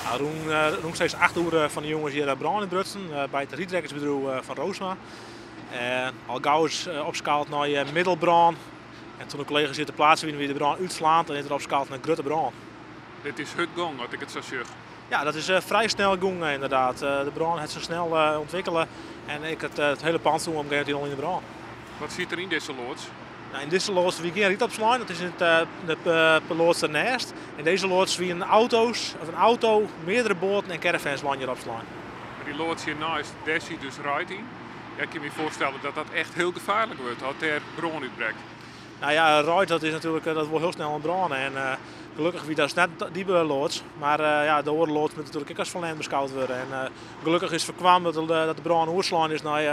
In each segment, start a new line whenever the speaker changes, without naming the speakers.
Rûn steeds 8 oere fan de jûn is hjir brân útbrutsen by it rydrekkersbedriuw fan Roosma. Al gau is opskaald nei middelbrân. En toen de kollega's hjir te pleatse wiene, wie de brân útslaand en is der opskaald nei grutte brân.
Dit is hurd gong, as ik it sa sjoch.
Ja, dat is frij snel gong inderdaad. De brân hat sich snel ûntwikkele en ek it hiele pand stûn op in gegeven momint al yn de brân.
Wat siet der yn dizze loads?
Nou, yn dizze loads wie gjin ryt opslein, dat is yn de loads derneist. Yn dizze loads wienen auto's, of in auto, meardere boaten en caravans lein hjir opslein.
Mar dy loads hjirneist, dêr siet dus reid yn. Ja, ik kin my foarstelle dat dat echt hiel gefaarlik wurdt as dêr brân útbrekt.
Nou ja, reid dat is natuerlik, dat wol hiel snel oan brâne en gelokkich wie dat net dy loads, mar ja, de oare loads moat natuerlik ek as ferlern beskaud wurde. En gelokkich is foarkaam dat de brân oerslein is nei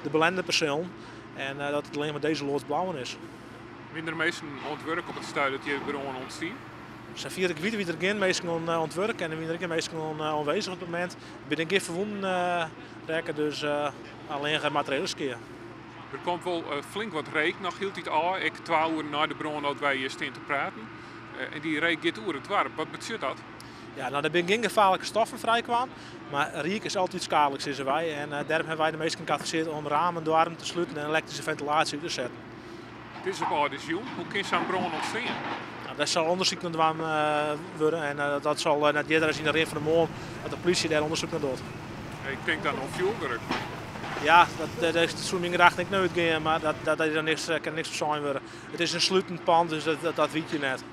de belende perselen en dat it allinne mar dizze loads bleaun is.
Wiene der minsken oan it wurk op it stuit dat hjir brân ûntstie?
Safier ik wit wie der gjin minsken oan it wurk en der wiene der ek gjin minsken oanwêzich op it momint. Der binne gjin ferwûnen rekke, dus allinne materiële skea.
Der komt wol flink wat reek noch hieltyd ôf, ek 2 oeren nei de brân dat wy hjir stean te praten. En dy reek giet oer it doarp. Wat betsjut dat?
Ja, nou, der binne gjin gefaarlike stoffen frijkaam, mar reek is altyd skealik, sizze wy. En dêrom hawwe wy de minsken advisearre om ramen, doarren te sluten en elektryske fentilaasje út te setten.
It is op âldjiersjûn. Hoe kin sa'n brân ûntstean?
Nou, dêr sil ûndersyk nei dwaan wurde en dat sil net earder as yn de rin fan de moarn dat de polysje dêr ûndersyk nei docht.
Ik tink dan oan fjoerwurk.
Ja, dat soe myn gedachten ek nei útgean, mar dat is dan niks, kin niks foarsein wurde. It is in sluten pand, dus dat witte je net.